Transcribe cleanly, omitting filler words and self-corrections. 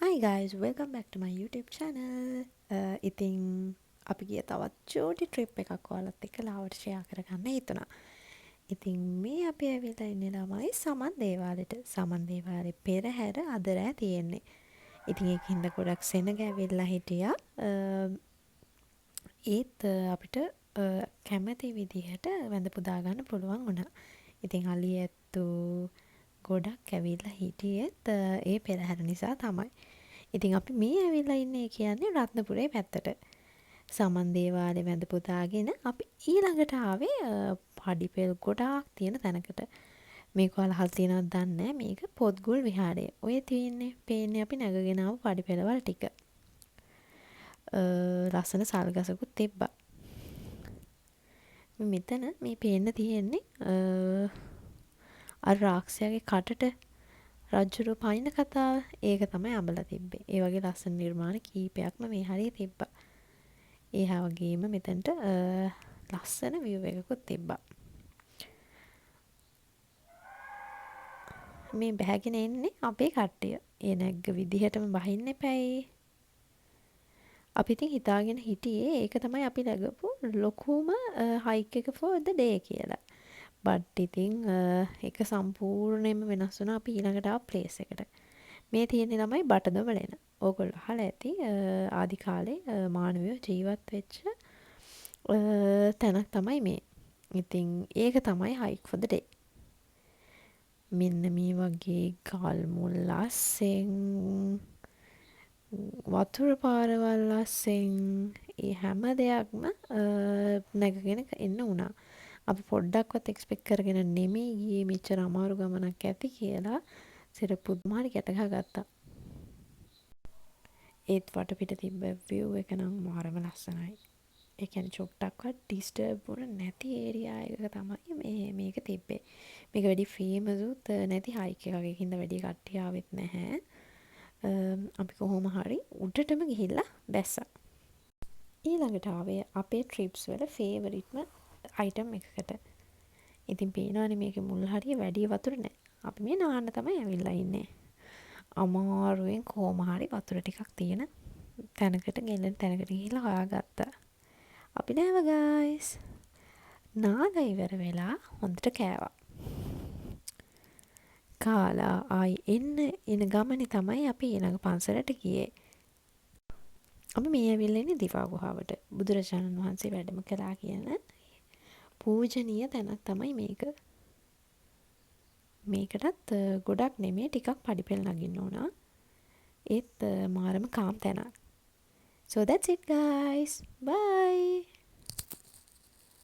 Hi guys, welcome back to my YouTube channel. ඉතින් අපි ගිය තවත් චූටි ට්‍රිප් එකක් ඔයාලත් එක්ක ලාවට ෂෙයා කරගන්න හිතුණා. ඉතින් මේ අපි ඇවිල්ලා ඉන්නේ ළමයි සමන් දේවාලෙට. සමන් දේවාලේ පෙරහැර අද රෑ තියෙන්නේ. ඉතින් ඒක හින්දා ගොඩක් සෙනග ඇවිල්ලා හිටියා. ඒත් අපිට කැමති විදිහට වැඳ පුදා ගන්න පුළුවන් වුණා. ඉතින් අලි ඇත්තෝ ගොඩක් ඇවිල්ලා හිටියෙත් ඒ පෙරහැර නිසා තමයි. ඉතින් අපි මේ ඇවිල්ලා ඉන්නේ කියන්නේ රත්නපුරේ පැත්තට. සමන් දේවාලේ වැඳ පුදාගෙන අපි ඊළඟට ආවේ පඩිපෙල් ගොඩාක් තියෙන තැනකට. මේක ඔයාලා අහලා තියෙනවද දන්නේ නෑ. මේක පොත්ගුල් විහාරය. ඔය තියෙන්නේ පේන්නේ අපි නැගගෙන ආපු පඩිපෙළවල් ටික. ලස්සන සල් ගසකුත් තිබ්බා. මෙතන මේ පේන්න තියෙන්නේ අර රාක්ෂයාගේ කටට රජ්ජුරුවෝ පනින කතාව. ඒක තමයි අඹලා තිබ්බේ. ඒ වගේ ලස්සන නිර්මාණ කීපයක්ම මේ හරිය තිබ්බා. ඒ වගේම මෙතනට ලස්සන විව් එකකුත් තිබ්බා. මේ බැහැගෙන එන්නේ අපේ කට්ටිය. ඒ නැග්ග විදිහටම බහින්න එපැයි. අපි ඉතින් හිතාගෙන හිටියේ ඒක තමයි අපි නැගපු ලොකුම හයික් එක for the day කියලා. බට් ඉතින් ඒක සම්පූර්ණයෙන්ම වෙනස් වුණා අපි ඊළඟට ආව ප්ලේස් එකට. මේ තියෙන්නේ ළමයි බටදොම ලෙන. ඕගොල්ලෝ අහලා ඇති ආදි කාලේ මානවයෝ ජීවත් වෙච්ච තැනක් තමයි මේ. ඉතින් ඒක තමයි හයික් ෆෝ ද ඩේ. මෙන්න මේ වගේ ගල් මුල් අස්සෙන්, වතුර පාරවල් අස්සෙන්, ඒ හැම දෙයක්ම නැගගෙන එන්න වුණා. අපි පොඩ්ඩක්වත් එක්ස්පෙක්ට් කරගෙන නෙමෙයි ගියේ මෙච්චර අමාරු ගමනක් ඇති කියලා. සෙරප්පුත් හරි ගැට ගහගත්තා. ඒත් වටපිට තිබ්බ විව් එක නම් මාරම ලස්සනයි. ඒ කියන්නේ චුට්ටක්වත් ඩිස්ටර්බ් වුණ නැති ඒරියා එකක තමයි මේ මේක තිබ්බේ. මේක වැඩි ෆේමසුත් නැති හයික් එකක්. ඒක හින්දා වැඩි කට්ටිය ආවෙත් නැහැ. අපි කොහොම හරි උඩටම ගිහිල්ලා බැස්සා. ඊළඟට ආවේ අපේ ට්‍රිප්ස් වල ෆේවරිට්ම අයිටම් එකකට. ඉතින් පේනවනේ මේකේ මුල් හරිය වැඩි වතුර නෑ. අපි මේ නාන්න තමයි ඇවිල්ලා ඉන්නේ. අමාරුවෙන් කොහොම හරි වතුර ටිකක් තියෙන තැනකට, ගෙලෙන තැනකට ගිහිල්ලා හොයාගත්තා. අපි නෑව ගයිස්. නාලා ඉවර වෙලා හොඳට කෑවා. කාලා ආයි එන්න එන ගමනේ තමයි අපි ඊළඟ පන්සලට ගියේ. අපි මේ ඇවිල්ලා ඉන්නේ දිවා ගුහාවට. බුදුරජාණන් වහන්සේ වැඩම කළා කියන පූජනීය තැනක් තමයි මේක. මේකටත් ගොඩක් නෙමේ, ටිකක් පඩිපෙළ නගින්න ඕන. ඒත් මාරම කාම් තැනක්. So that's it, guys. Bye.